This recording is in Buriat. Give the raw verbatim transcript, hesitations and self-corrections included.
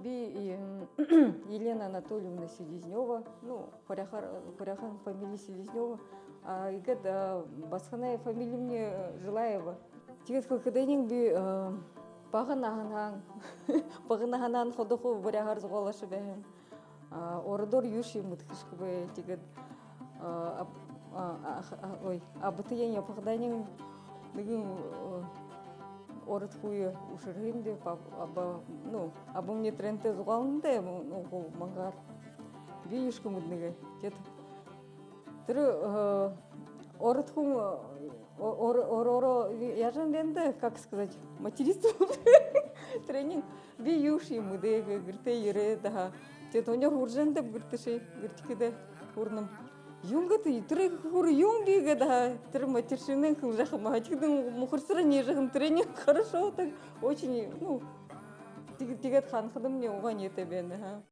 Би, м, Елена Анатольевна Селезнёва, ну, хуряахаар, хуряахан фамилия Селезнёва. А, иигээд, а, басаганай фамилиямни, э, Желаева. Тиигээд хэлэхэдэнь би, э, бага наһанһаань, бага наһанһаань ходо хуу буряагаар зугаалжа байһан. А, ородоор юушье мэдэхэшьегүй, тиигээд, а, аб-, а, а, а, ой, абатаяа ябахадань нэгэн, э, ород хүе үшэрһэн даа, па-, аба, ну, абамни тэрэнтэй зугаална даа, ну, гол мангаар. Би юушье мэдэнэгүй. Тиигээд тэрэ, э, ород хүн, э, о-, ор-, ороо, ороо, яажа юм бэ даа, как сказать, материться. Тэрэнь би юушье мэдээгүй, гэртээ ерээд, аха. Тиигээд тонёор һуража байнаб гэртэшье, гэртэхидээ һуранам. Юун гээд, тэрэ хүр юун бэ гээд, аха, тэрэ матершинаа хэлэжэ яаха юм, аха. Тиихэдэнь мухарсараа нээжэ яаха юм, тэрэнь хорошо, так, очень, ну, тиигээд, тиигээд һанахадамни угаа энеэтэй байна, аха.